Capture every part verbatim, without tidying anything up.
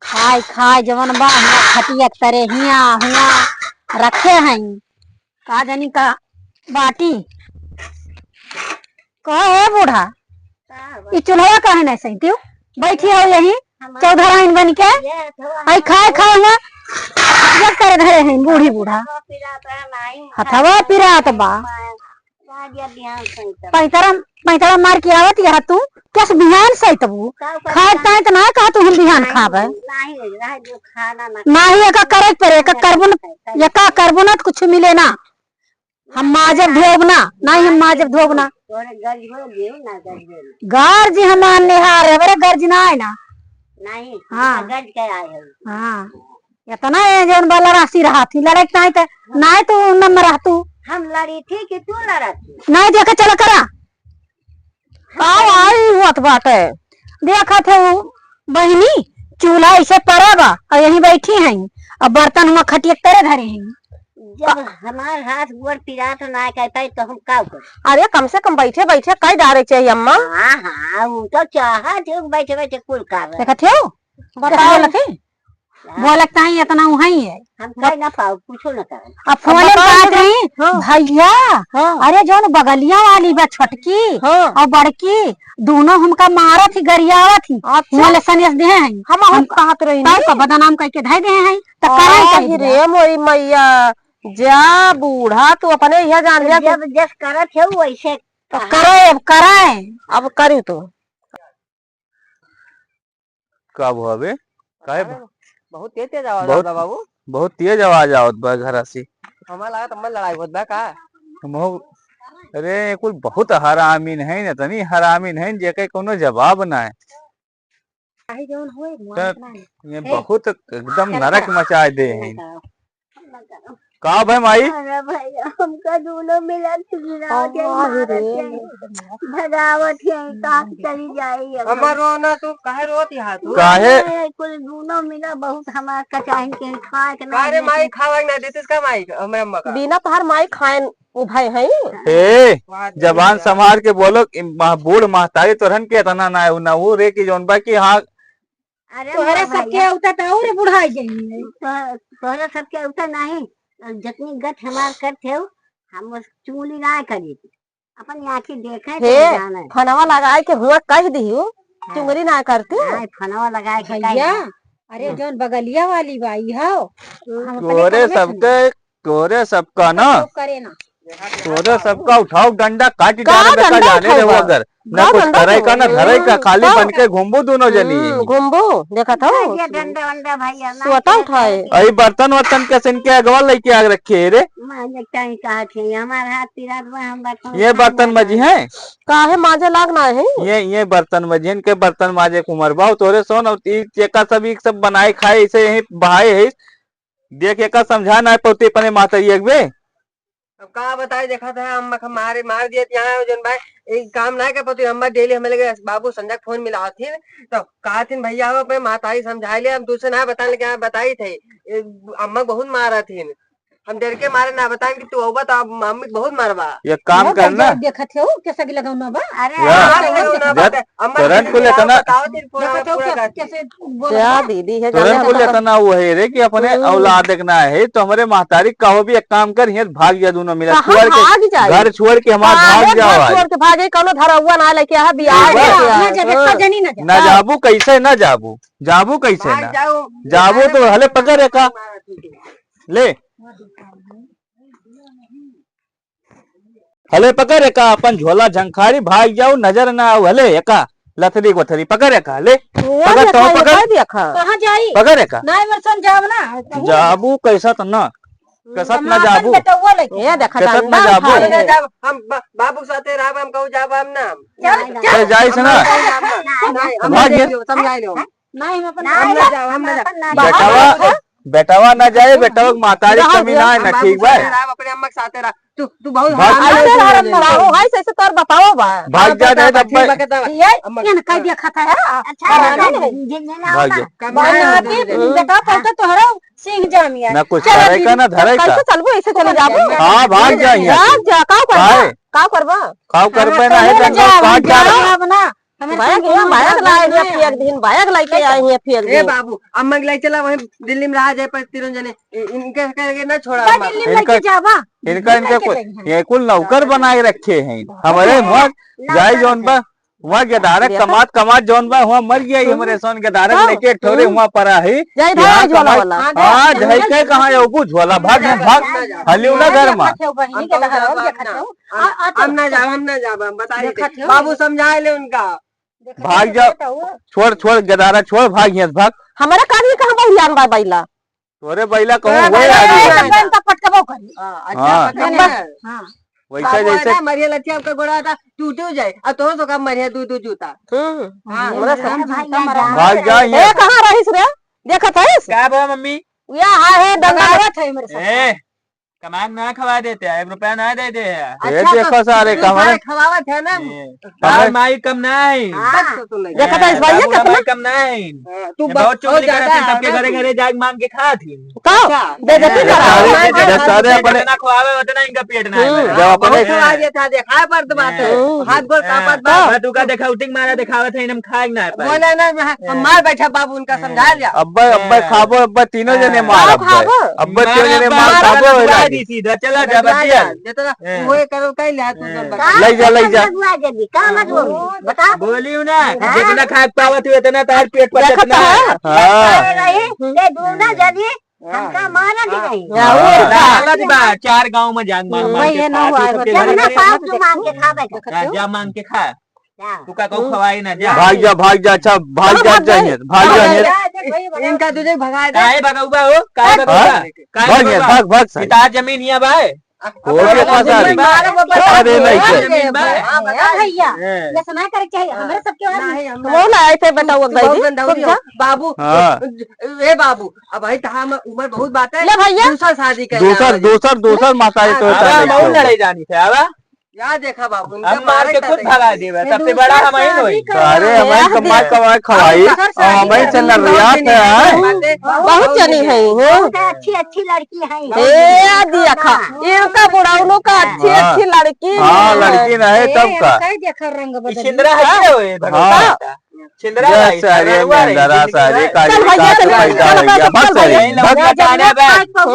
खाए खाए जवन बा, हुआँ खटिया तरे हियाँ हुआँ रखे हैं। का जानी का बाटी। कहो ए बूढ़ा, ई चूल्हा काहे नहीं सही तू? बैठी हो यही चौधराइन बन के। आई खाए खाए हुआँ खटिया तरे धरे हैं बूढ़ी बूढ़ा। हथवा पिरात बा। पैतरा, पैतरा मार के आवत यह तू, कैसे बिहान सैतबू? खाए ताए त ना कहा तू हम बिहान खाबे। नाही, नाही, जो खाना ना नाही, एका करे के परे, एका करबो न, एका करबो ना त कुछ मिले ना। हम माजब धोब ना, नाही हम माजब धोब ना। तोरे गज हो गयो ना, गज हो ना। गर्ज हमार निहार है, बरे गर्ज ना आए ना। नाही, हाँ। गज के आए है। हाँ। इतना ये जौन बा लड़ासी रहा थी, लड़े के नाही त, नाही तू उन्नम में रहतू। हम लड़ी थी कि तू लड़ा थी? नाही देखे चला करा। आओ, आई हुअत बाटे। देखत है वो बहिनी, चूल्हा ऐसे परा बा, और यहीं बैठी हैं, अब बर्तन हुआँ खटिया तरे धरे हैं। जब हमार हाथ गोड़ पिरात ना कर पाई तो हम का करी? अरे कम से कम बैठे बैठे कई डारे चाहिए अम्मा। हाँ, हाँ, वो तो चाहत है बैठे बैठे कुल कर रहे। देखत हो? बताओ। बोलत है? हाँ। बोलत ताई इतना उहाई है। हम कह ना पाओ, कुछो ना करे। अब अब फोन बताओ बात तो। रही, हाँ। भैया, हाँ। अरे जौन बगलिया वाली बा छोटकी हाँ। और बड़की, दोनों हमका मारत ही, गरियावत ही। अच्छा। मोले सनेस दे हैं। हम हम कहत रही तब नहीं। का बदनाम करके धै दे हैं, त कराई आह कह दिया। रे मोरी मैया, जा बूढ़ा, तू अपने यह जान लिया कि जब जस करत है वैसे तो कहा। करे, अब करे। अब करी तो। का भवा बे? काहे काहे बा? बहुत तेज तेज आवाज बहुत, आवता बाबू। बहुत तेज आवाज आवत बा घरा से। हमार लागत हमार लड़ाई होत बा का? हम हो, अरे, कुल बहुत हरामीन हैं, इतनी हरामीन हैं, जेके कोनो जवाब ना है। काहे जौन होए, त मानत ना है। ये हे, बहुत एकदम चल नरक करा। मचाए दे हैं। चल करा। का भय माई? अरे भैया, हमका दोनों मिला के गिरावत हैं, अरे मारत रे। हैं, भगावत हैं, कहाँ से चली जाई अब? अम्मा, रो ना तू, काहे रोत यहाँ तू? काहे? अरे, कुल दोनों मिला बहुत हमार कचाइन के खाए के का रे नहीं माई, देती। खावा के ना देतीस का माई, हमरे अम्मा का? बिना तोहार माई खाए उभाई है। ए, वाह, जबान वाह। संभाल के बोलो, कि मह-, बूढ़ महतारी तोरहन के इतना ना है, ना वो रे कि जौन बा कि हाँ, अरे तोहरे मोर सबके भैया। अवता त और बुढ़ाई जाइए। तो-, तोहरे सबके अवता नहीं, जितनी गत हमार करत हो, हम उस चुगली ना करी। अपन आँखी देखे तो हे, जाने। फनवा लगाए के हुआ कह दिहु, हाँ। चुगली ना करती। हाँ, फनवा लगाए के कह भैया, दिहु। अरे हाँ। जौन बगलिया वाली बाई हो, हम्म। हम अपने तोरे कान में सबके सुनी। तोरे सबका ना, करे ना। तोरे सबका उठाओ डंडा काट का डाले बेटा, डंडा जाने दे वो उठावा? अगर। ना का कुछ डंडा करे का, ना उठावा? धरे का, हम्म, खाली का? बन के घूमबू दोनों जनी। हम्म, घूमबू, देखत हो? ये डंडा वंडा भैया ना सोता खेले उठाए। के। अई बर्तन वर्तन के सिन के अगवा लेके आग रखे है रे। माँ, ये कहीं कहा थे, हमार हाथ पिरात बा, हम बर्तन ये उठाए बर्तन ना मजी पाए। हैं? काहे माजे लाग ना है? ये, ये बर्तन मजी हैं, इनके बर्तन माजे के उमर बा, तोरे सोन और ई एका सब, ई सब बनाए खाए, इसे यहीं बहाए है। देख, एका समझा ना पौती अपने माता जी एक बे। अब का बताई, देखत है, हम मारे, मार दिए थे यहाँ, जौन भाई, एक काम ना कर पाती, हम डेली हमें लगे, बाबू संजय फोन मिलावत थी, तो कहा थी, "भैया, हो, अपने माताई समझा ले, हम तुझसे ना बताने के यहाँ बताई थे, ए, अम्मा बहुत मारा थी, हम डर के मारे ना बताएं कि तू अउबा तो अब मम्मी बहुत मारबा।" ये काम बहुत करना। गजब देखत है, वो कैसा भी लगावना बा। अरे, वाह। हाँ, हाँ, हाँ, हाँ, हाँ, हाँ। अम्मा तुरंत कुल इतना बताओ, फिर पूरा, देखत हो पूरा कैसे, गाती। कैसे बोला क्या बा? दीदी है, तुरंत जाने कुल का इतना वो है रे कि अपने हम्म। औलाद एक ना है, तो हमरे महतारी कहो भी एक काम कर, हियाँ भाग जा दोनों मिला, कहाँ छोड़ के, भाग जाए? घर छोड़ के हमार हाँ, भाग अरे जाओ घर आज। छोड़ के भागे, कौनो धरौआ ना लेके आ, बियाह हाँ, लेके आ। ना जाबे, हाँ। का जनी ना जाबे। ना जाबू, कैसे ना जाबू? जाबू कैसे भाग ना? जाओ। जाबू तो हले पकड़ एका। ले। हले पकड़ एका, अपन झोला झंखारी भाग जाओ, नजर ना आओ, हले एका। लथरी वथरी पकड़ एका, ले। वो पकड़, देखा, तो वो पकड़। कर दिया खा। कहाँ जाई? पकड़ एका। ना, एमरसन जाओ ना। जाबू कैसा तो ना। कसत हम्म, ना जाबू। बेटौआ लेके। ए, देखा कसत ना जाबू। हम ना जाब, हम बा-, बाबू के साथे रहब, हम कहूँ जाब, हम ना। चल, चल। चल, जाइस ना। हम ना जाब, हम ना। नहीं, हम भाग ना गया। जाब, समझाई लो। नहीं, हम अपन नहीं, हम ना जाब, हम ना जाब। अपन ना बेटवा, जाब। बेटवा ना जाए, बेटवा के महतारी के कमी ना है ना, हम ठीक बाबू बा? के साथे रहब, अपने अम्मा के साथे रहब। तू, तू बहुत भाग। हरामी है, तू हरामी है। है, ऐसे, ऐसे तोर बताओ बा। भाग जा, नहीं तो ठीक बा, के तब ये, अम्मा ये ना कह दिया खाता है, आ, अच्छा, हरामी नहीं। भाग जा। कमाए बना ना के दे दे। बेटा, कल तो तोहरा सिंह जामिया। ना कुछ चला करे का, दीदी, ना धरे का। कैसे चलबो, ऐसे चले जाबो? हाँ, भाग जा यहाँ भाग से। जा, का करबा? काहे? का करबा? का करबे ना है, हम डंडा जाब, काट हम डाल। जाब ना। हमारे बैग संग हुआ, हुआ, बैग बैग लाए हुआ हैं, है। फिर दिन बैग लेके आए हैं, फिर ए दिन। बाबू, अम्मा के लेके चला, वहीं दिल्ली में रहा जाए, पर तीनों जने इ-, इनके करके ना छोड़ा बा अम्मा। दिल्ली में इनका, लेके जावा। इनका, इनके लेके कुल, जाइए। ये कुल नौकर बनाए रखे हैं। हमारे वहाँ नौकर जाए रखे। जौन बा, वहाँ गदारक देखा? कमात, कमात जौन बा, वहाँ मर गया, ये हम्म। हमारे सोन गदारक हाँ। लेके एक ठोरे हम्म। वहाँ पड़ा है। जय कि भाई हाँ, झोला कमाई, वाला। हाँ, हाँ, जय जय कहे कहाँ है, वो झोला, भाग, भाग, भाग, हलियो ना घर में। देखत हो, बहिनी हम के तो दहराओ, जाब देखत ना। हो। हम, आ, आ, हम ना जाब, हम ना जाब, हम बता रहे थे। देखत हो। बाबू समझाए ले उनका। देखत भाग हो, जाओ। देखत हो। छोड़, छोड़, गदारा छोड़, भाग यहाँ से, भाग। हमारा कान ये कहाँ बा, हियान बा, बैला? तोरे बैला कहूँ तोरा हुए बैला आदमी। नहीं। तो पैंट का पटकबो करी। हाँ, अच्छा, हाँ। पटकबो करी। हाँ। वैसे बाबू है जैसे ना, मरिया लठिया आपका गोड़ा था, टूटे जाए। अब तोहरो तो का मरिया दू, दू जूता। हम्म। हाँ। हमरा सब भाग जा, यहाँ। कहाँ रहिस रे? देखत हइस? का बा मम्मी? या है, है, दंगावत है मेरे साथ। ए, कमाक ना खवा देते, एक रुपया ना दे दे है। अच्छा, देखो तो सारे तू कमरे। सारे खवावत है ना। ए, और माई कम ना है। हाँ। बस तो नहीं। देखत हइस भैया, बाबू कितना माई कम ना है। हाँ, तू ये बहुत बहुत चुगली ज्यादा करत है, है सबके ना घरे तू। घरे जाके मांग के खात ही। का? अच्छा। बेइज्जती ये करा। सारे, ये सारे अपने इतना खवावे, उतना इनका पेट ना है। हम्म। जब अपने बहुत खवावे था, देखा पड़त बात है। हम्म। हाथ गोड़ कांपत बा। हाँ। तू का देखा, उटिंग मारा देखावत है, इनम खाए ना पाए। बोले ना, हम मार बैठा बाबू, उनका समझा लिया। अब्बे, अब्बे हाँ। खाबो, अब्बे तीनों जने हाँ। मार, अब्बे। खाबो। अब्बे तीनों जने मार मार खाबो, अब्बे लगा दी। सीधा चला जा, बतिया। जितना हाँ। वो करो, कहीं ले तू हाँ। सब बता। ले जा, ले जा। लगवा देबी, का मत बोलू? बता। बोलियो ना, हाँ। जितना खाए पावत हो, उतना तार पेट पर देखत जितना है। है। हाँ। रही, ये दूना जदी हाँ। हमका मारा भी हाँ। नहीं। हाँ। लालच बा, चार गांव में जान मार, हम्म, मार के ये ना खा, हुआ तू है, सबके बच्चा घर ना में पाप जो मांग के खावे का। हाँ, जा मांग के खा। जा। तू का कहू खवाई ना, जा। भाग जा, भाग जा, अच्छा, भाग जा, जा, जा, जा, भाग जा, जा, जा। जा, जा, जा, जा। इनका तुझे भगाए दे। काहे भगौबा हो? काहे हाँ? भगौबा? काहे भाग जा, भगौबा? भाग, भाग सारे। पिता जमीन हिया बा। हो गया अरे, पसारी। मारो, वो बता अरे, दे। नहीं, हाँ, सर। जमीन बा। हाँ, बता ए भैया, दे। ये सुना करे चाहिए, हाँ। हमारे सबके वहाँ नहीं, हम वो ना आए थे, बताओ, तू बहुत गंदा हो रही हो। बाबू, हाँ। ए बाबू, अब भाई, तहाँ हम उम्र बहुत बात है, ले भैया। दूसर शादी कर दूसर, जाओ। दूसर, दूसर माता जी हाँ, तो हाँ, बता दे। बहुत लड़ाई जानी थे, आवा। या देखा बाबू, उनका हम मार मारे के का खुद देखा। भगा देबे, ये सबसे दूसर बड़ा हम ही शादी होई। कर अरे, रहा है। हमारे कमाई, कमाई खवाई, दूसर शादी और हमारे कर से रहा है। नरियात है, हैं? बहुत जनी है, हैं? बहुत अच्छी, अच्छी लड़की है। ए, आ दिया खा। इनका बुढ़ाउनो का अच्छी, हाँ। अच्छी लड़की हाँ, है। लड़की ना है, ए, तब का। कह दिया खा रंग बदल। सिंदरा है क्या रे, भगवान हाँ। का? छिंदरा ये भाई, सारे छिंदरा मेंदरा भाई, सारे काली चल भैया, का चल, पैदा चल, हो गया। चल, भाग चल सारे, भैया, भाग। चल, चल, चल, हाँ। चल, चल, चल,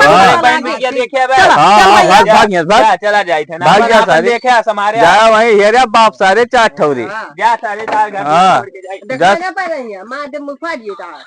हाँ, चल, भाग, चल, भाग, यहाँ से भाग। जा, चला जाए थे ना, भाग अपन, जा अपन सारे। देखे, हमारे जा वहीं, हेरे बाप सारे चार ठौरी। हाँ। जा सारे, तार घर हाँ। छोड़ के जाए। देखा जा। ना पाए रही है, मार दे मुफा दिए तार।